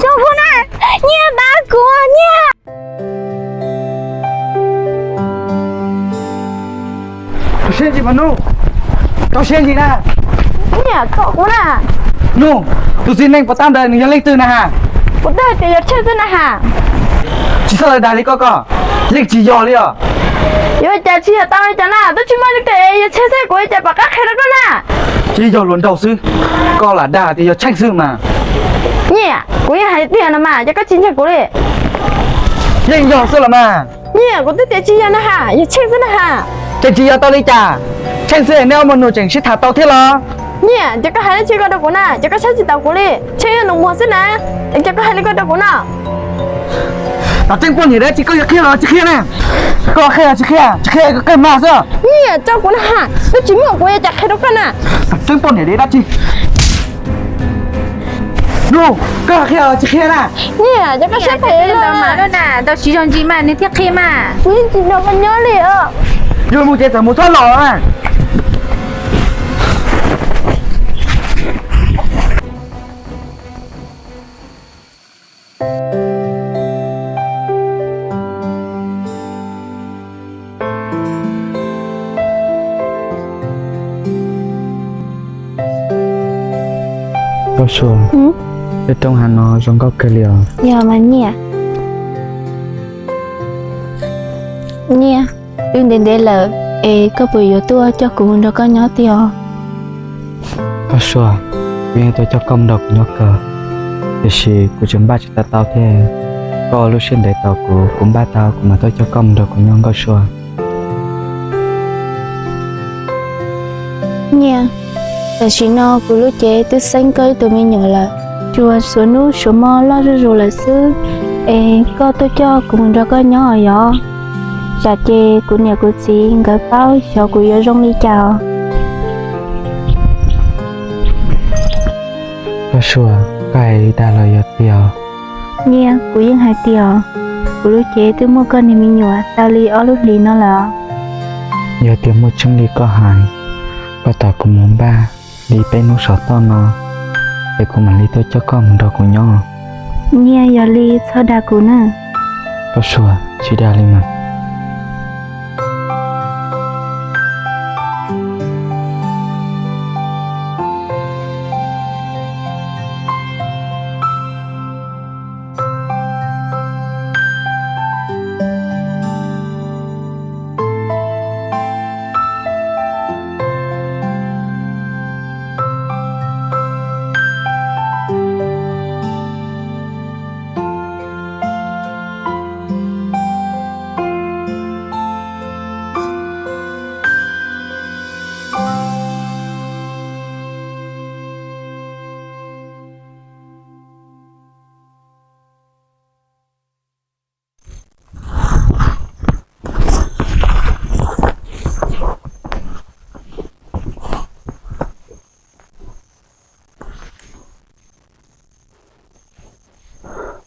Tso kuv na, Nyiaj pab kuv, Nyiaj. Tau siab ntsis mas Nuj, tau siab ntsis na. Nyiaj, tso kuv na. Nuj, tus txiv neej puas tab ntawd nws yog leej twg na has? Kuv twb hais tias yog Tsheej xwb na has. Tsis txhob dag li koj, koj yeej tsis yog li os. Yuav cas tsis yog tau li cas na, twb tsis muaj leej twg yog Tsheej xwb, kuv yuav cas pom qab qhia rau koj na. Tsis yog luag nraug xwb, koj lam dag tias yog Tsheej xwb mas. Nyiaj, kuv yeej hais tiag no mas, ces koj tsis ntseeg kuv li. Yeej yog xwb los mas. Nyiaj, kuv twb tias tsis yog na has, yog Tsheej xwb na has. Ces tsis yog tau li cas, Tsheej xwb es neb ob muaj nus tseem sib tham tau thiab los? Nyiaj, ces koj hais dab tsi ko rau kuv na, ces koj saib tsis taus kuv li, Tsheej yog nus muag xwb na, ces koj hais li ko rau kuv na. Tam tseeb poj niam dab tsi koj yuav qhia los tsis qhia na? Koj qhia los tsis qhia? Tsis qhia koj qhia mas xwb. Nyiaj, tso kuv na has, twb tsis muaj kuv yuav cas qhia rau koj na. Tam tseeb poj niam dab tsi. Nuj, koj qhia los tsis qhia na? Nyiaj, ces koj saib phem los mas na, tau siv zog ntsis mas nws thiaj qhia mas. Kuv yeej tsis nrog koj nyob li os. Yuav mus ces txawm mus txhob los na. Nkauj Sua, tej roob hav no zoo nkauj kawg li os. Yog mas Nyiaj. Nyiaj, wb ntev ntev lawm es koj puas yuav tuaj coj kuv mus nrog koj nyob tiag os? Nkauj Sua, kuv yeej tuaj coj koj mus nrog kuv nyob kawg, tiam sis kuv tseem npaj tsis tau tau thiab. Koj ua lub siab ntev tos kuv, kuv npaj tau kuv mam tuaj coj koj mus nrog kuv nyob Nkauj Sua. Nyiaj, tam sim no kuv lub cev twb xeeb koj ib tug me nyuam lawm, tsuas suav hnub suav hmo loj zuj zus lawm xwb, es koj tuaj coj kuv mus nrog koj nyob os yog? Tsam ces kuv niam kuv txiv nkawd paub xyov kuv yuav zoo li cas os. Nkauj Sua, koj hais dag los yog tiag? Nyiaj, kuv yeej hais tiag os. Kuv lub cev twb muaj koj niag me nyuam tau li ob lub hlis no lawm. Yog tias muaj tseeb li koj hais, koj tos kuv mus npaj li peb hnub saum toj no, es kuv mam li tuaj coj koj mus nrog kuv nyob. Nyiaj, yog li txhob dag kuv na. Nkauj Sua, tsis dag li mas.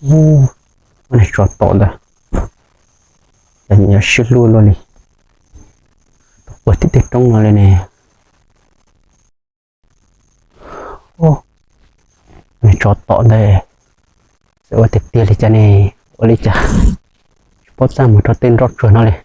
Ub, ua niag tsov tom ntawd, cas nyiam sib hlub luaj li, puag tim tej roob no li ne. Ub, niag tsov tom ntawd, txawm ua tiag tiag li cas ne, ua li cas tsis paub txaj muag rau tej nroj tsuag no li.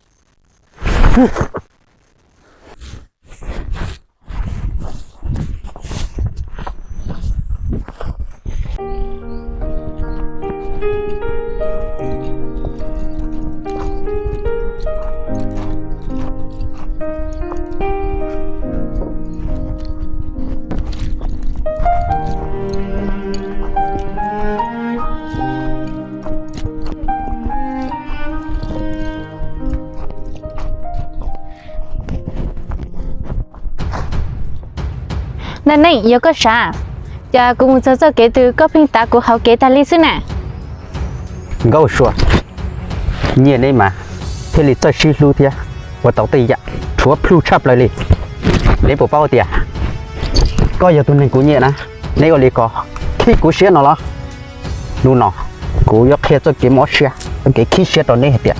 Naj Neej, yog koj sav, cas kuv mus txog txoj kev twg koj pheej tav kuv hauv kev tag li xwb na? Nkauj Sua, nyiaj neb mas thiaj li txawj sib hlub thiab ua tau tej yam rhuav plhu tshaj plaws li. Neb puas paub tias koj yog tus neeg kuv nyiam na? Neb ua li ko khib kuv siab no los? Hnub no kuv yuav qhia txoj kev mob siab, txoj kev khib siab rau neb hais tias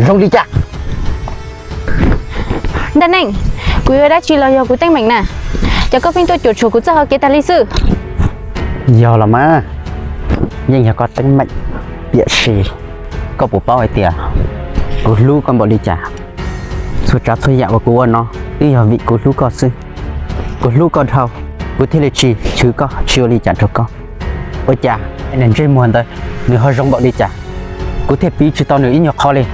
Zoo li cas? Ntag neej, kuv yuav dab tsi los yog kuv teeb meem na, ces koj pheej tuaj cuam tshuam kuv txoj hau kev tag li xwb. Yog los mas, yeej yog koj teeb meem, tiam sis koj puas paub hais tias kuv hlub koj npaum li cas? Txhua tsav txhua yam uas kuv ua no twb yog vim kuv hlub koj xwb. Kuv hlub koj dhau, kuv thiaj li tsis chwv koj, tsis ua li cas rau koj. Ua cas niag ntsej muag ntawd nws ho zoo npaum li cas, kuv thiaj piv tsis tau nws ib nyuag qho li.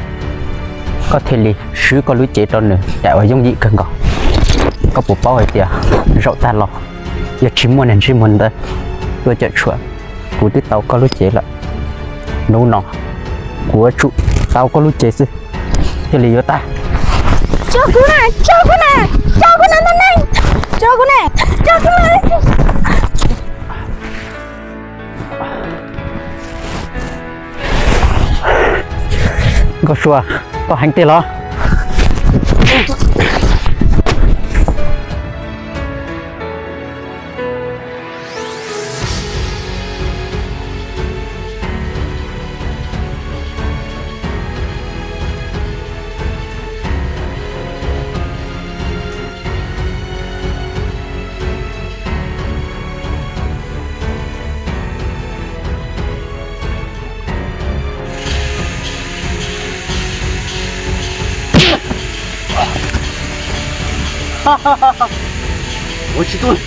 Koj thiaj li swb koj lub cev rau nws daim uas yooj yim kawg nkaus. Koj puas paub hais tias zaum tag los yog tsis muaj niag ntsej muag ntawd tuaj cuam tshuam, kuv twb tau koj lub cev lawm. Hnub no kuv yuav tsum tau koj lub cev xwb thiaj li yuav tag. Tso kuv na, tso kuv na, tso kuv na ntag neej, tso kuv na, tso kuv na. Nkauj Sua, koj heev tiag los? Ua tsis tuaj.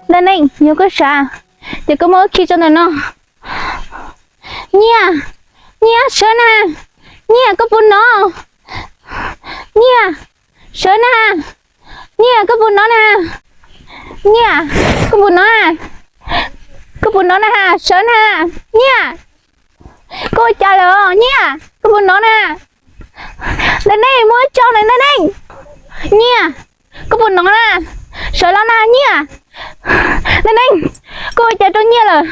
Ntag neej, yog koj xav ces koj muab wb khi tso ntawm no. Nyiaj, Nyiaj, sawv na. Nyiaj, koj puas hnov? Nyiaj, sawv na. Nyiaj, koj puas hnov na? Nyiaj, koj puas hnov na? Koj puas hnov na? Sawv na. Nyiaj, koj ua cas lawm Nyiaj? Koj puas hnov na? Ntag neej, muab tso na ntag neej. Nyiaj, koj puas hnov na? Sawv los na Nyiaj. Ntag neej, koj ua cas rau Nyiaj lawm?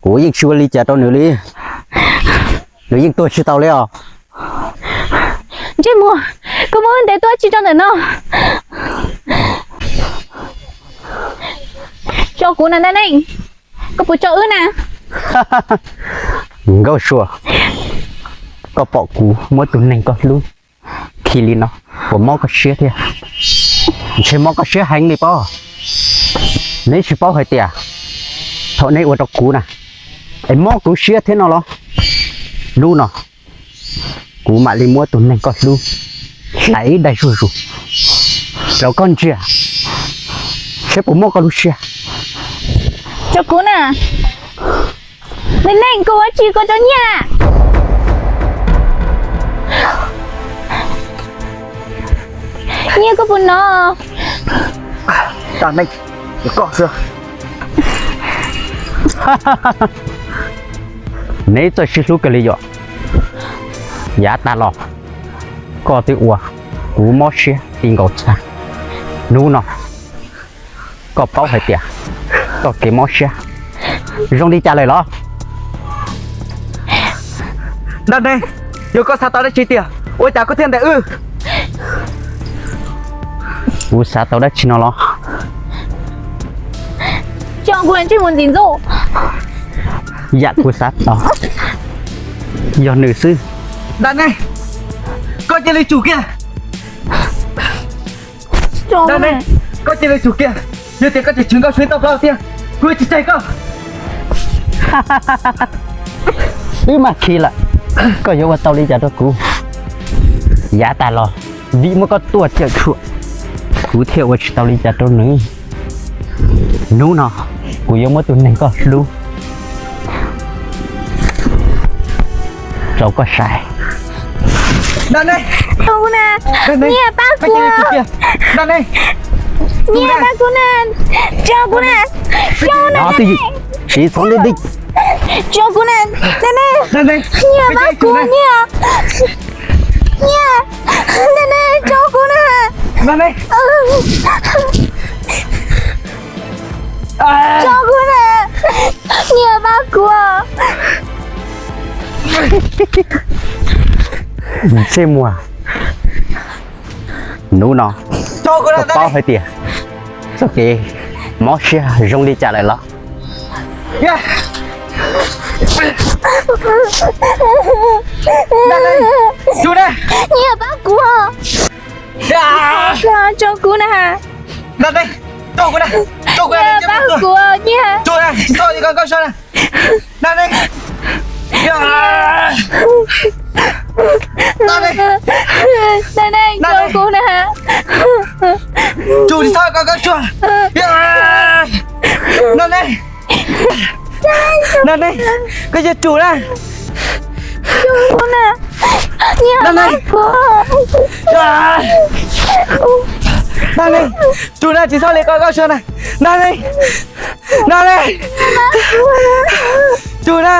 Kuv yeej tsis ua li cas rau nws li. Nws yeej tuag tsis tau li os. Ntsej muag, koj muab wb ntes tuaj tsis tso ntawm no. Tso kuv na ntag neej, koj puas tso wb na? Nkauj Sua, koj pom kuv muab tus neeg koj hlub khi li no puas mob koj siab thiab? Ntshe mob koj siab heev li pob. Neb tsis paub hais tias thaum neb ua rau kuv na es mob kuv siab thiab no los? Hnub no kuv mam li muab tus neeg koj hlub hlais ib daig zuj zus rau koj ntsia saib puas mob koj lub siab. Tso kuv na. Ntag neej, koj ua tsi koj rau Nyiaj? Nyiaj, koj puas hnov? Ntag neej, koj xwb. Neb txawj sib hlub kawg li yom. Yav tas los koj twb ua kuv mob siab ti nkaus txha. Hnub no koj paub hais tias koj kev mob siab zoo li cas lawm los? Ntag neej, yog koj xav tau dab tsi tiag ua cas koj thiaj ntes wb? Kuv xav tau dab tsi no los? Tso kuv ntsej muag ntxim ntxub. Yam kuv xav tau yog nws xwb. Ntag neej, koj cia li tsum kiag. Ntag neej, koj cia li tsum kiag. Yog tias koj tseem tshwv nkauj sua tau plaub tiag, kuv yuav tsis tseg koj. Wb mas khi lawm, koj yuav ua tau li cas rau kuv? Yav tas los vim muab koj tuaj cuam tshuam, kuv thiaj ua tsis tau li cas rau nws. Hnub no kuv yuav muab tus neeg koj hlub rau koj saib. Nyiaj, pab kuv. Nyiaj, pab kuv na. Tso kuv na. Tso na. Siv txhob ntub nti. Tso kuv na, Dab Neeg. Nyias pab kuv, Nyias. Nyias, Dab Neeg, tso kuv na. Tso kuv na, Nyias pab kuv. Ntsej muag, hnub no koj paub hais tias txoj kev mob siab zoo li cas lawm los? Nyias pab kuv, tso kuv na. Nyias pab kuv, Nyias. Dab Neeg, tso kuv na. Dab Neeg, koj cia li tsum na. Dab Neeg, tsum na, tsis txhob li ko, koj tsum na. Dab Neeg, Dab Neeg, tsum na.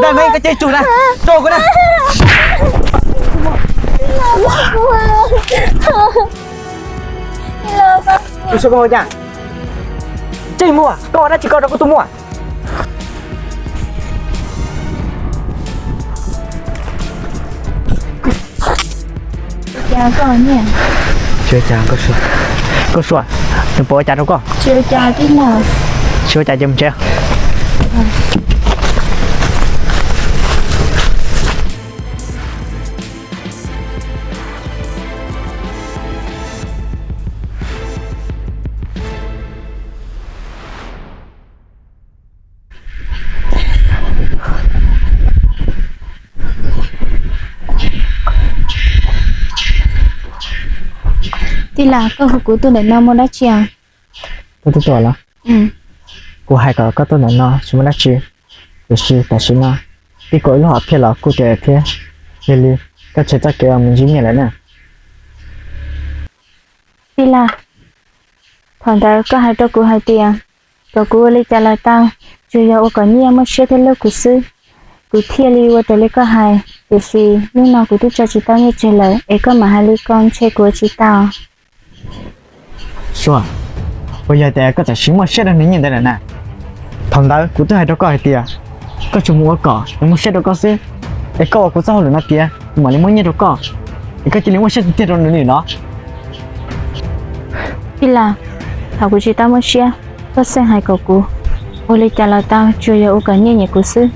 Dab Neeg, koj cia li tsum na, tsum kuv na. Koj ua cas? Ntsej muag, koj ua dab tsi koj rau kuv tus muam? Tsis ua cas, koj Suav, nws puas ua cas rau koj? Tsis ua cas ces mus tsev. Tij laug, koj hu kuv tuaj ntawm no muaj dab tsi os? Koj tuaj tuaj los? Kuv hais kom koj tuaj ntawm no tsis muaj dab tsi, tiam sis tam sim no tib kuv ib lub hom phiaj los kuj tias thiab, yog li koj tseg txoj kev uas mus ntsib Nyiaj lawm na. Tij laug, thaum ntawd koj hais rau kuv hais tias kom kuv ua li cas los tau, tsuas yog ua kom Nyiaj muaj siab thiab hlub kuv xwb, kuv thiaj li ua raws li koj hais. Tiam sis hnub no kuv twb tso tsis tau Nyiaj tseg lawm es koj mam hais li ko ntshe kuv ua tsis tau. Suav, puas yog tias koj txawm siv muaj siab rau nws Nyiaj ntawd lawm na? Thaum ntawd kuv twb hais rau koj hais tias koj tsuas mus ua kom nws muaj siab rau koj xwb, es koj ua kuv txoj hauj lwm no tiav, kuv mam li muab Nyiaj rau koj, es koj cia li muaj siab tiag tiag rau nws li los? Tij laug, thaum kuv tsis tau muaj siab, koj xeej hais kom kuv ua li cas los tau, tsuas yog ua kom Nyiaj nyiam kuv xwb.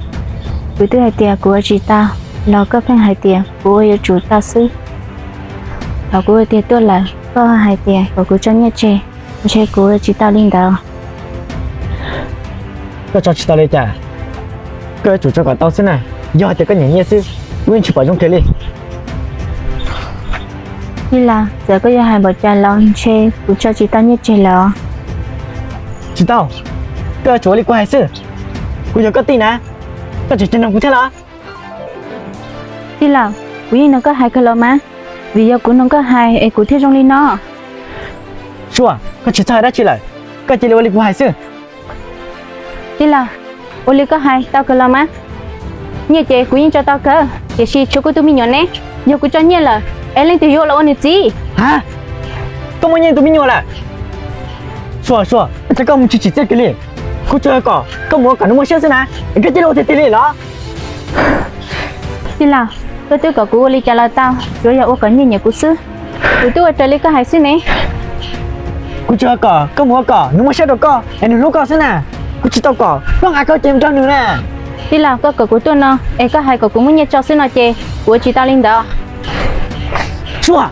Kuv twb hais tias kuv ua tsis tau, los koj pheej hais tias kuv ua yuav tsum tau xwb. Thaum kuv ua tiag tuaj lawm, koj hais tias kom kuv tso Nyiaj tseg, ntshe kuv ua tsis tau li ntawd. Koj tso tsis tau li cas? Koj yuav tsum tso kom tau xwb na, yog hais tias koj nyiam Nyiaj xwb, kuv yeej tsis pom zoo kiag li. Tij laug, txawm koj yuav hais npaum cas los ntshe kuv tso tsis tau Nyiaj tseg lawm os. Tsis tau, koj yuav tsum ua li kuv hais xwb. Kuv yog koj tij na, koj tseem tsis mloog kuv thiab los? Tij laug, kuv yeej mloog koj hais kawg los mas, vim yog kuv mloog koj hais es kuv thiaj zoo li no. Suav, koj tsis txhob hais dab tsi lawm, koj cia li ua li kuv hais xwb. Tij laug, ua li koj hais tau kawg los mas. Nyiaj ces kuv yeej tso tau kawg, tiam sis tshuav kuv tus me nyuam ne, yog kuv tso Nyiaj lawm es leej twg yuav los ua nws txiv? Ha, koj muaj Nyiaj tus me nyuam lawm? Suav, Suav, ua cas koj mus tsis tsim txiaj kiag li? Kuv tsuas yog kom koj mus ua kom nws muaj siab xwb na, es koj cia li ua tiag tiag li los? Tij laug, koj twb kom kuv ua li cas los tau, tsuas yog ua kom Nyiaj nyiam kuv xwb. Kuv twb ua raws li koj hais xwb ne. Kuv tsuas yog kom koj mus ua kom nws muaj siab rau koj es nws hlub koj xwb na. Kuv tsis tau kom koj nqa koj cev mus rau nws na. Tij laug, koj kom kuv tuaj no es koj hais kom kuv muab Nyiaj tso xwb no ces kuv ua tsis tau li ntawd. Suav.